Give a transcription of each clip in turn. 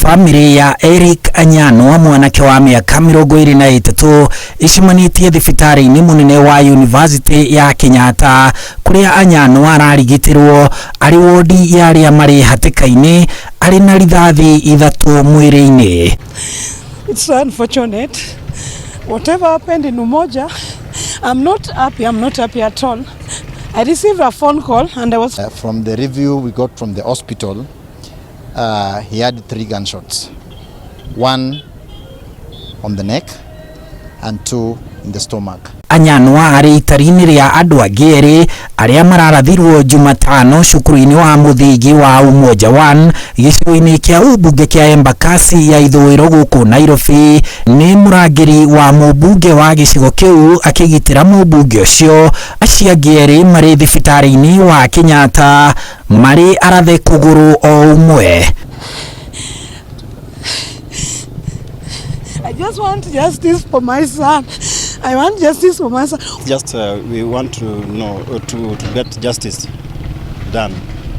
Bamĩrĩ ya Eric Anyanwa, mwanake wa mĩaka 23, ĩcemanĩtie thibitarĩ-inĩ mũnene wa University ya Kenyatta kũrĩa Anyanwa ararigitĩrwo arĩ wodi ya arĩa marĩ hatĩka-inĩ arĩ na rithathi 3 mwĩrĩ-inĩ. It's so unfortunate. Whatever happened in Umoja, I'm not happy. I'm not happy at all. I received a phone call and I was... From the review we got from the hospital, he had 3 gunshots. 1 on the neck and 2 in the stomach. Anyanwa arĩ itari-inĩ rĩa andũ angĩ erĩ arĩa mararathirwo Jumatano cukuru-inĩ wa mũthingi wa Umoja 1 gĩcigo-inĩ kĩa ũmbunge kĩa Embakasi ya ithũĩro gũkũ Nairobi. Nĩ mũrangĩri wa mũmbunge wa gĩcigo kĩu akĩgitĩra mũmbunge ũcio. Acio angĩ erĩ marĩ thibitarĩ-inĩ wa Kenyatta marĩ arathe kũgũrũ o ũmwe. I just want justice for my son. I want justice for my son. Just we want to know, to get justice done.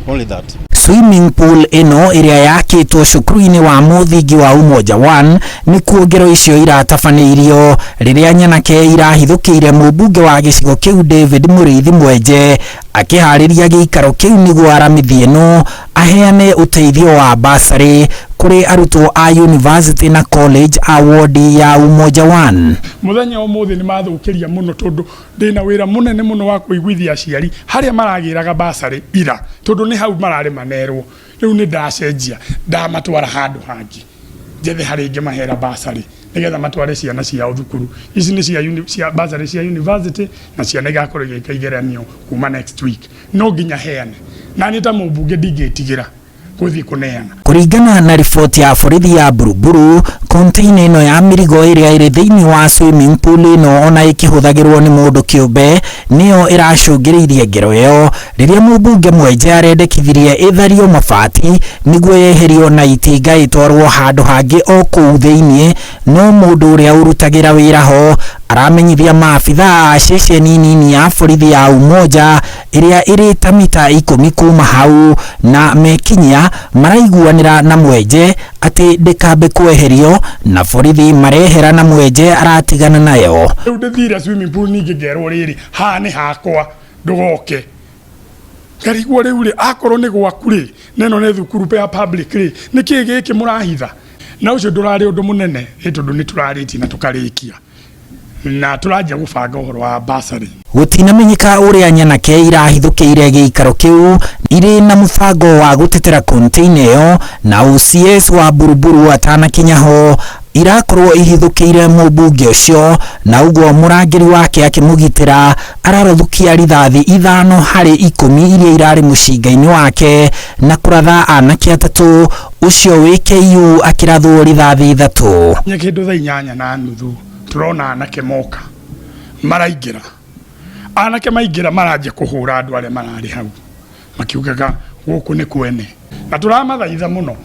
Only that. Swimming pool ĩno ĩrĩa yakĩtwo cukuru-inĩ wa mũthingi wa Umoja 1 nĩkuo ngero icio iratabanĩirio rĩrĩa nyanake irahithũkĩire mũmbunge wa gĩcigo kĩu David Mũrĩithi Mwenje akĩharĩria gĩikaro kĩu nĩguo aramithi ĩno aheane ũteithio wa basarĩ kũrĩ arutwo a university na college a wodi ya Umoja 1. Mũthenya ũmũthĩ nĩ mathũkĩria mũno tondũ ndĩna wĩra mũnene mũno wa kũiguithia aciari harĩa maragĩraga basarĩ ira tondũ nĩ hau mararĩ manerwo. Rĩu nĩ ndacenjia ndamatwara handũ hangĩ njethe harĩa ingĩmahera basarĩ nĩgetha matware ciana ciao thukuru. Ici nĩ cia basarĩ cia university na ciana igakorwo igĩka igeranio kuma next week. No nginya heane na niĩ ta mũmbunge ndingĩtigĩra gũthiĩ kũneana. Kũringana na riboti ya borithi ya Buruburu, container ĩno ya mĩrigo ĩrĩa ĩrĩ thĩinĩ wa swimming pool ĩno ona ĩkĩhũthagĩrwo nĩ mũndũ kĩũmbe nĩyo ĩracũngĩrĩirie ngero ĩyo rĩrĩa mũmbunge Mwenje arendekithirie ĩthario mabati nĩguo yeherio na itinga ĩtwarwo handũ hangĩ o kũu thĩinĩ. No mũndũ ũrĩa ũrutagĩra wĩra ho aramenyithia maabithaa a ceceni nini ya borithi ya Umoja ĩrĩa ĩrĩ ta mita 10 kuma hau na mekinyia maraiguanĩra na Mwenje atĩ ndĩkambe kweherio na borithi marehera na Mwenje aratigana nayo. Rĩu ndĩthire swimming pool ningĩ ngerwo rĩrĩ haha nĩ hakwa ndũgoke. Ngarigwo rĩu rĩ akorwo nĩ gwaku rĩ neno nĩ thukuru ya public rĩ nĩkĩĩ gĩkĩ mũrahitha? Na ũcio ndũrarĩ ũndũ mũnene nĩ tondũ nĩ tũrarĩtie na tũkarĩkia na tũranjia gũbanga ũhoro wa basarĩ. Gũtinamenyeka ũrĩa nyanake irahithũkĩire gĩikaro kĩu irĩ na mũbango wa gũtetera container ĩyo na OCS wa Buruburu atanakinya ho irakorwo ihithũkĩire mũmbunge ũcio na ũguo mũrangĩri wake akĩmũgitĩra ararũthũkia rithathi 5 harĩ 10 iria irarĩ mũcinga-inĩ wake na kũratha anake 3 ũcio wĩ KU akĩrathwo rithathi 3. Nĩ kĩndũ thaa 8:30 tũrona anake moka maraingĩra. Anake maingĩra maranjia kũhũra andũ arĩa mararĩ hau makiugaga gũkũ nĩ kwene na tũramathaitha mũno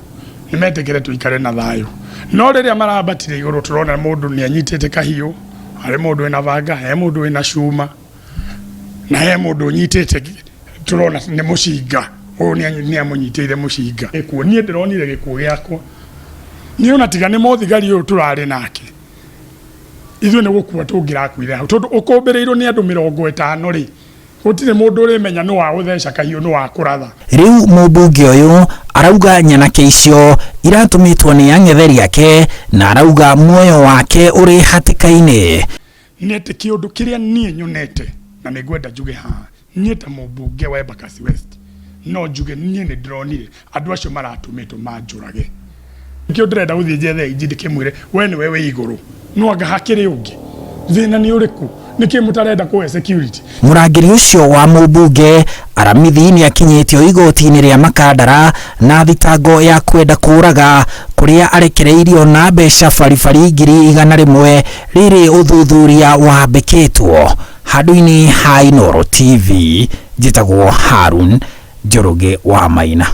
nĩ metĩkĩre tũikare na thayũ. No rĩrĩa marambatire igũrũ tũrona mũndũ nĩ anyitĩte kahiũ, harĩ mũndũ wĩna banga, he mũndũ wĩna cuma na he mũndũ ũnyitĩte tũrona nĩ mũcinga. Ũyũ nĩ amũnyitĩire mũcinga. Gĩkuũ niĩ ndĩronire gĩkuũ gĩakwa niĩ ona tiga nĩ mũthigari ũyũ tũrarĩ nake ithuĩ nĩ gũkua tũngĩrakuire hau tondũ ũkũmbĩrĩirwo nĩ andũ 50 rĩ gũtirĩ mũndũ ũrĩmenya nĩ wa gũtheca kahiũ nĩ wa kũratha. Rĩu mũmbunge ũyũ arauga nyanake icio iratũmĩtwo nĩ ang'etheri ake na arauga muoyo wake ũrĩ hatĩka-inĩ. Nĩ atĩ kĩũndũ kĩrĩa niĩ nyonete na nĩ ngwenda njuge haha niĩ ta mũmbunge wa Embakasi West no njuge niĩ nĩ ndĩronire andũ acio maratũmĩtwo manjũrage. Nĩkĩo ndĩrenda gũthiĩ njethe inji ndĩkĩmwĩre we nĩwe wĩ igũrũ no anga hakĩrĩ ũngĩ thĩna nĩ ũrĩkũ nĩkĩ mũtarenda kũhe security. Mũrangĩri ũcio wa mũmbunge Aramithi nĩ akinyĩtio igoti-inĩ rĩa Makandara na thitango ya kwenda kũraga kũrĩa arekereirio na mbeca baribari 100,000 rĩrĩ ũthuthuria wambĩkĩtwo. Handũ-inĩ ha Inooro TV njĩtagwo Harun Njoroge wa Maina.